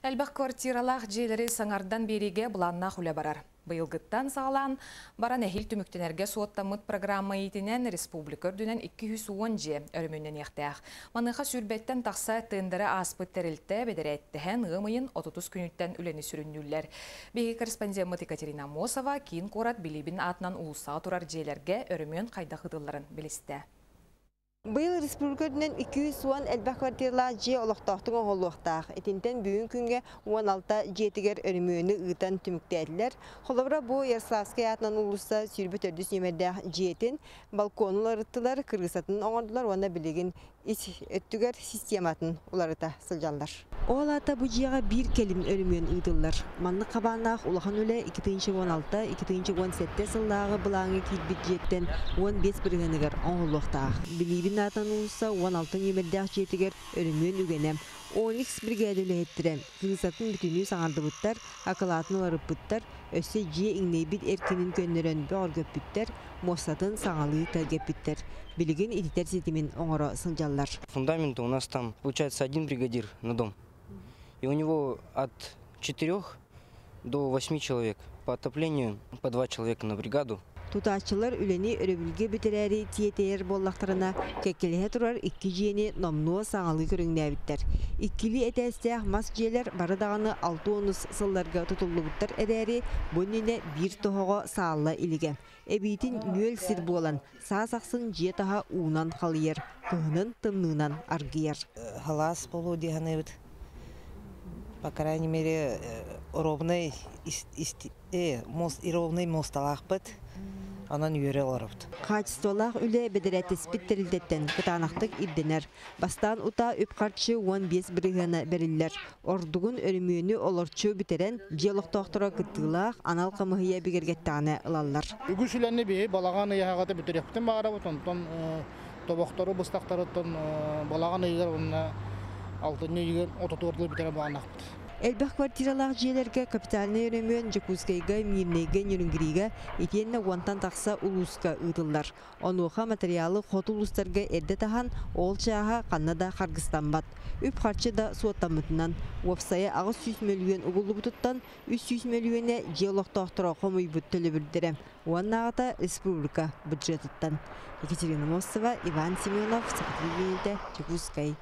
Элбэх квартиралаах дьиэлэри саҥардан биэриигэ былааннаах үлэ барар. Быйылгыттан саҕалаан баран эһиил түмүктэнэргэ суоттаммыт программа иитинэн республика үрдүнэн 210 дьиэ өрөмүөннэниэхтээх. Маныаха 20-тэн тахса тендеры ааспыт тэрилтэ бэдэрээттэһэн ыам ыйын 30 күнүттэн үлэни сүрүннүүллэр. Биһиги корреспондеммыт Екатерина Аммосова киин куорат Билибин аатынан уулуссаҕа турар дьиэлэргэ өрөмүөн хайдах ыытылларын билистэ. Быйыл республика үрдүнэн 210 элбэх квартиралаах дьиэ олохтоохтук оҥоһуллуохтаах. Итинтэн бүгүн күҥҥэ 16 дьиэтигэр өрөмүөнү ыытан түмүктээтилэр. Холобура, бу Ярославскай аатынан уулусса 24 нүөмэрдээх дьиэтин балконун уларыттылар, кырыысатын оҥордулар уонна билигин ис өттүгэр систематын уларыта сылдьаллар. Ол аата бу дьиэҕэ биир кэлим өрөмүөн ыытыллар. Маннык хабааннаах улахан үлэ 2016-2017 сыллааҕы былааҥҥа киирбит дьиэттэн 15 бырыһыаныгар оҥоһуллуохтаах. Билиибин аатынан уулусса 16 нүөмэрдээх дьиэтигэр өрөмүөн үгэнэ. Оникс бригада үлэһиттэрэ кырыысатын бүтүннүү саҥардыбыттар, акылаатын уларыппыттар, өссө дьиэ иҥнэйбит эркинин көннөрөн бөҕөргөппүттэр, муостатын саҥалыы тэлгэппиттэр. Билигин ититэр ситимин оҥоро сылдьаллар. Фундамент у нас там получается один бригадир на дом. И у него от 4 до 8 человек. По отоплению по 2 человека на бригаду. Тутааччылар үлэни өрөбүлгэ бүтэрээри тиэтэйэр буоллахтарына, кэккэлэһэ турар икки дьиэни номнуо саҥалыы көрүҥнээбиттэр. Иккилии этээстээх мас дьиэлэр бары даҕаны 60-ус сылларга тутуллубуттар эрээри, бу иннинэ биир тоһоҕо саалла илигэ. Эбиитин нүөл сир буолан, саас ахсын дьиэ таһа уунан халыйар, кыһынын тымныынан аргыйар. Халаас буолуо дии саныыбыт. По крайней мере, ровный, ровный муосталаахпыт. Онон үөрэ олоробут. Хаачыстыбалаах үлэ бэдэрээттэспит тэрилтэттэн кытаанахтык ирдэнэр. Бастаан утаа үп-харчы 15 бырыһыана бэриллэр. Ордугун өрөмүөнү олорчу бүтэрэн, дьиэ олохтоохторо кыттыылаах анал хамыыһыйа бигэргэттэҕинэ ылаллар. Үгүс үлэни биһи балаҕан ыйаһаҕата бүтүрүөхпүтүн баҕарабыт, онтон тобохтору быстахтарыттан балаҕан ыйыгар уонна алтынньы ыйыгар отутугар бүтэрэ баҕанахпыт. Элбэх квартиралаах дьиэлэргэ капитальнай өрөмүөн Дьокуускайга, Миирнэйгэ, Нерюнгрига итиэннэ уонтан тахса улууска ыытыллар. Онуоха материалы хоту улуустарга эрдэ таһан, ол чааһа ханна да харгыстаммат. Үп-харчы да суоттаммытынан, уопсайа 800 мөлүйүөн угуллубутуттан 300 мөлүйүөнэ дьиэ олохтоохторо хомуйбут төлөбүрдэрэ. Уоннааҕыта республика бюджетыттан. Екатерина Мостова, Иван Семенов, Саха телевидениетэ, Дьокуускай.